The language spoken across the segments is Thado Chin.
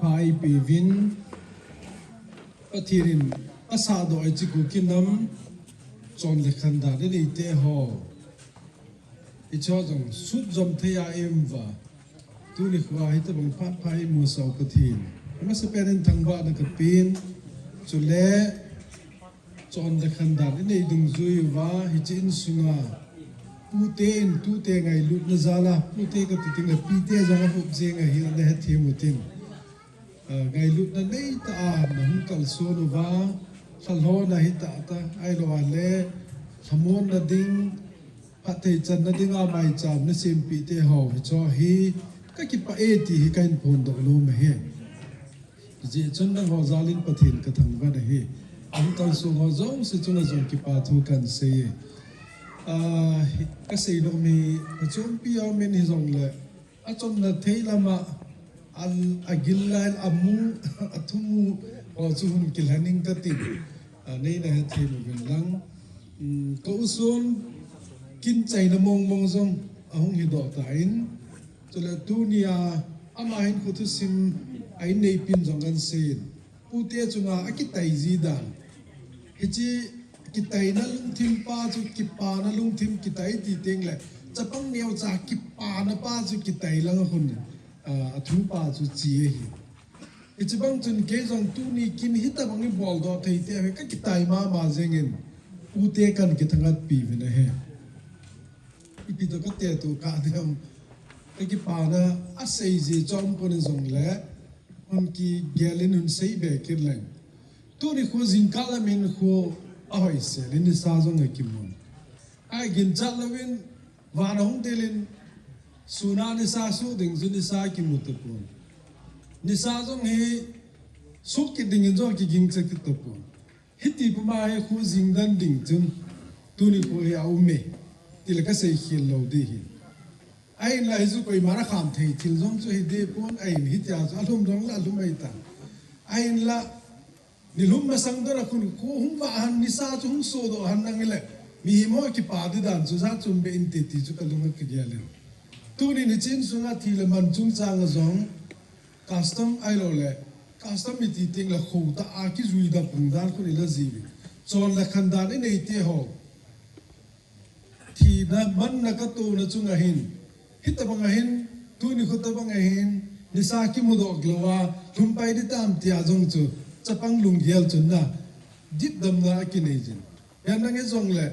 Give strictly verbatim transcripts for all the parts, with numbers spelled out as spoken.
Pha eipeuvin, Pathen in asahdoh e, hiche Kuki nam chon le khandan inei te ho, hiche ho jong sutjom thei a eium uva, tuni khoa hitabang phat pha eimusah u Pathen, amasapen in thangvahna kapen, chule chon le khandan inei dungjui uva, hiche insunga pute in tute ngailutna jal a, pute kati tengle pite jong ahup jeng ahi, ana hethem utin. Ah, ngailutna neitah a nahung kalson uva, lhalhona hitah tah, ahiloule lhamonna ding, phatthei channa dinga maicham nasempeh te ho, hiche ho hi kakipah e ti hi kahin phondoh nom ahi. Hijeh chun nangho jal in Pathen kathangvah ahi. Ahung kalsong ho jouse chunga jong kipa thu kahin sei e. Ah, hi, kasei nom hi, achompi aumin hijongle, achomna thei lama, a, agil lai, amu, athumu ho chu hung kilhaning katin, ah, neina hethem uvin lang. Um, ka u Son kin chaina mongmong jong ahung hidoh tan, chule tunia ama hinkho thusim a inneipin jong kahin seiyin, pute chunga akitai ji dan, hiche kitaina lungthim pa chu, kipana lungthim kitai ti tengle, chapang neocha kipana pa chu kitai lang a khun, ah, athupa chu che ahi. Hiche bang chun kei jong tuni kin hitabang ibol doh thei te hi kakitai mama jengin, pute kahin kithangatpi uvin ahi. Ipi toh kate toh kadem, kakipana asei ji chom pon in jongle, hung kigel in hung seibe kit leng. Tuni khu jingkah lamin khu ahoisel in nisa jong akimun. Aginchat louvin, van ahung del in, suna nisa soh ding chu nisa kimu tapon. Nisa jong hi soh kit dingin jong kigingcha kit tapon. Hiti puma hi khu jing den ding chun, tuni khu hi aume, tile kasei khel lou ding ahi. Ahinla hichu koiman akham thei thil jong chu hiding pon, ahin hitia chu alhum jongle alhum ahitan. Ahinla, nilhum masang dona khun khu hung vah hen, nisa chu hung sodoh hen nang hile, mihem ho kipa di dan chu jat chom be inte ti chu kalunga kigel in. Tunin hiche insunga thi le man chungchanga jong, custom ahiloule, custom iti tengle khotah a kijuida pung dan khun ila jiuvin, chon le khandan inei te ho, thina manna katona chunga hin, hitabanga hin, tuni khu tabanga hin, nisa kimudoh louva lhumpai di tam tia jong chu, chapang lunggel chun na, ditdamna akinei jin. Hian nang hijongle,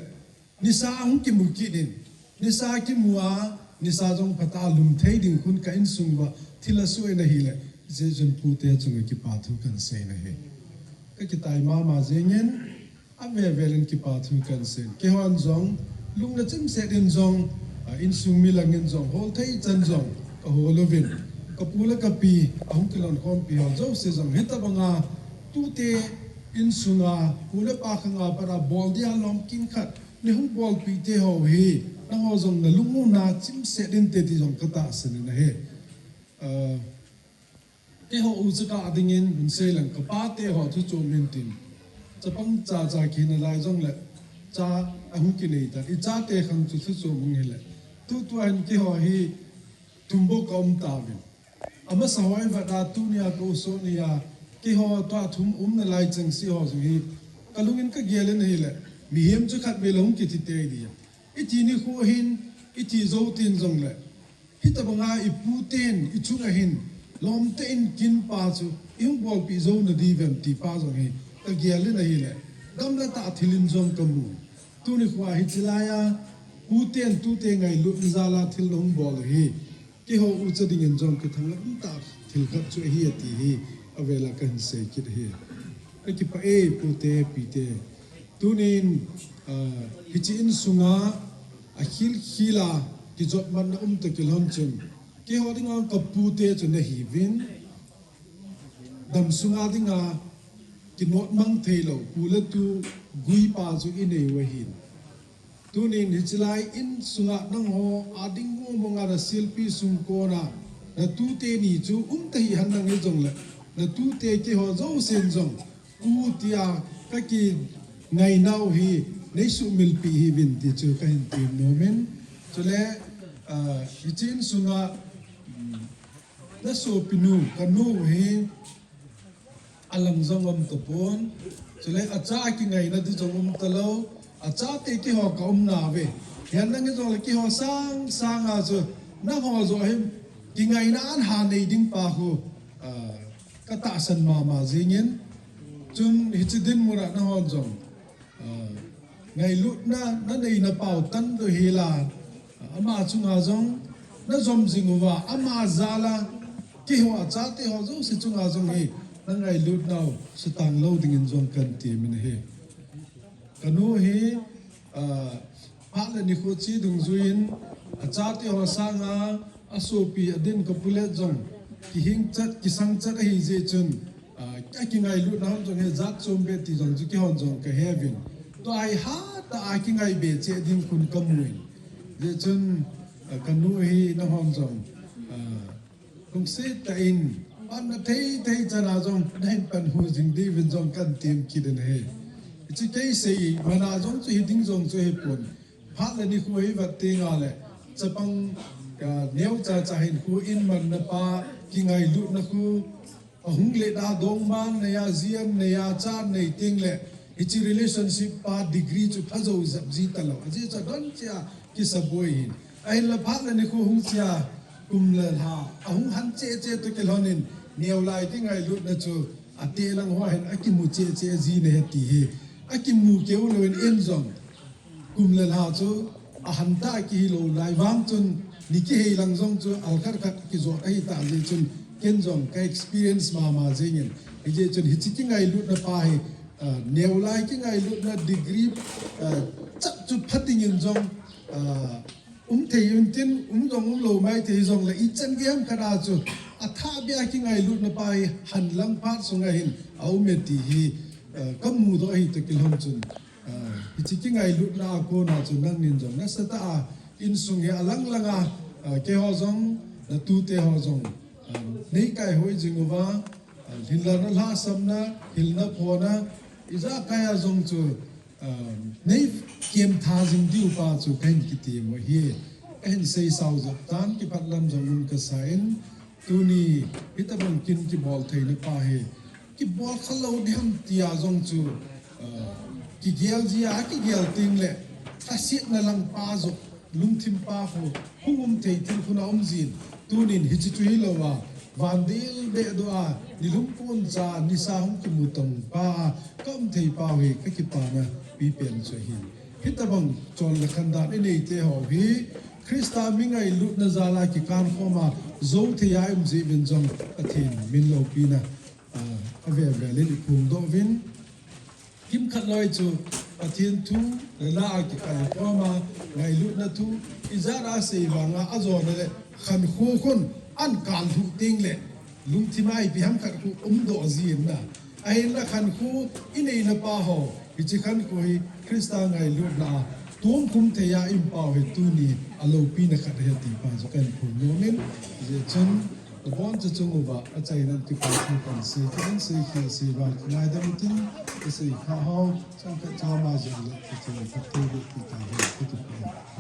nisa hung kimu kit in, nisa kimu a, nisa jong phatah a lum thei ding khun ka insung uva thil asoh in ahile, hijeh chun pute chunga kipa thu kahin sei in ahi. Kakitai mama jengin, avel vel in kipa thu kahin seiyin. Keihon jong, lungna chimset in jong, a, insung mi langin jong, hol thei chan jong kahol uvin, kapu le kapi, ahung kilhonkhompi ho jouse jong hitabanga, tute insunga pu le pa khanga pat a bol dia lom kin khat neihung bolpeh te ho hi, nangho jong nalung u na chimset inte ti jong katahsan in ahi. Ah, keiho ucha kah dingin hinsei leng, kapate ho thu chom hintin, chapang chacha kihina lai jongle, cha ahung kinei tan, ichate khang chu thu chom hung hile, tutua hin keiho hi thum bou kaum tauvin. Amasa ho ivet a tunia ka u Son nia, keiho tua thum umna lai chengse ho jong hi, kalungin kagel in ahile, mihem chu khatvei le hung kithi tei dia, iti nikho hin, iti jou tin jongle, hitabanga iputen ichunga hin lomtah in kin pa chu ihung bolpeh jou nadiuvem ti pa jong hi kagel in ahile, gamlatah thil in jong kamu. Tuni khoa hiche laiya puten tute ngailutna jal a thil nahung bol u hi, keiho ucha dingin jong kithangvah umtah thil khat chu ahi ati hi, avela kahin sei kit ahi. Kakipah e pute pite. Tunin, ah, hiche insunga akhil khila kijotmatna um toh kilhon chun, keiho dinga kapute chu nahiuvin, damsunga dinga kinotmang theilou pu le tu guipa chu inei u ahin. Tunin hichelai insunga nangho ading mongmonga nasilpi sungkona natute ni chu umta hihen nang hijongle, natute keiho jousen jong pu tia kakingainau hi neisuhmilpeh hih uvin ti chu kahin tem nomin. Chule, ah, hiche insunga, um, Nasopinu, kanu hi alang jong um tapon. Chule acha kingaina di jong um talou. Achate keiho ka umna ve. Hian nang jong le keiho sang sanga chu nangho joh hin kingaina ahin nei ding pa khu, ah, ka tahsan mama jingin. Chun hiche dinmun a nahon jong, ah, ngailutna na neina pau tan doh hela, ama chunga jong na jom jing uva, ama jala keiho achate ho jouse chunga jong hi na ngailutnau sutang lou dingin jong kan temin ahi. Kanu hi, ah, phat le nikho che dungjuiyin achate ho sanga asopi adin ka pulet jong kihing chat, kisang chat ahi jeh chun, ah, akingailutna hon jong hi jat chom be ti jong chu keihon jong ka heuvin. Tua hi hatah a kingaibe cheh ding khun ka mun. Jeh chun, ah, kanu hi nahon jong, ah, lungset tah in, panna thei thei chana jong nahin panhu jing diuvin jong kan tem kit in ahi. Hiche kei sei mana jong chu hiding jong chu hipon. Phat le nikho hi vet tengle, chapang, ah, neocha cha hinkho in manna pa, kingailutna khu, ahung le da dongman neiya, ji an neiya, cha an nei tengle, hiche relationship pa degree chu pha jou jep ji talou. Ajeh chu adon cheh a kisaboi hin. Ahinla phat le nikho hung chea, kum le lha ahung han cheh cheh toh kilhonin, neo lai kingailutna chu ate lang hoa hin akimu cheh cheh ji ahi ti hi. Akimu keu louvin in jong kum le lha chu ahan ta kihi lou lai vang chun, ni kihei lang jong chu alkhat khat kijot ahi ta jeh chun, ken jong ka experience mama jingin. Hijeh chun hiche kingailutna pa hi, ah, neo lai kingailutna degree, ah, chap chu pha dingin jong, ah, um thei un tin, um jong um lou mai thei jongle, ichan gei ham khat a chu athah beh a kingailutna pa hi hanlang phat sunga hin aume ti hi, ah, ka mudoh ahi toh kilhon chun. Ah, hiche kingailutna a kona chu nangnin jong nasatah a insung hi alang langa, ah, keiho jong, natute ho jong, ah, nei kaihoi jing uva, ah, hinla nalhahsamna, hilna phona, ijakai a jong chu, ah, nei kemtha jing diu pa chu kahin kitem u ahi. Kahin seisao jep tan, kipah lam jong um kasan, tuni hitabang kin kibol theina pa hi kibol khalou diham tia jong chu, ah, kigel jia, kigel tengle, asetna lang pa jong, lungthim pa khu hung um thei thil khun aum jin. Tunin hiche chu hilouva, van dil deh doh a, nilhum poncha nisa hung kimu tong pa a ka um thei pau hi ka kipana pipen chu ahi. Hitabang chol le khandan inei teho hi Christa mi ngailutna jala kikan khoma jou thei a um jeh uvin jong Pathen min loupina, ah, avel vel in iphongdoh uvin. Kimkhat loi chu Pathen thu le la a kikan khoma ngailutna thu ijat a sei vanga ajona le khankho khun ahin kal lhuh tengle lungthim a ipi ham khat khu umdoh jin ahi. Ahinla khankho ineina pa ho, hiche khankho hi Christa ngailutna a tomkhum thei a um pau hi tuni aloupina khat ahi ti pa chu kahin phongdoh in, hijeh chun nabonchauva chunguva achaina in kipa thu kahin sei, kahin sei, kahin sei vang ngaidam utin, kasei kha ho, chang khat chama jong le, kahin sei kha thu le, kita ho, kitupa.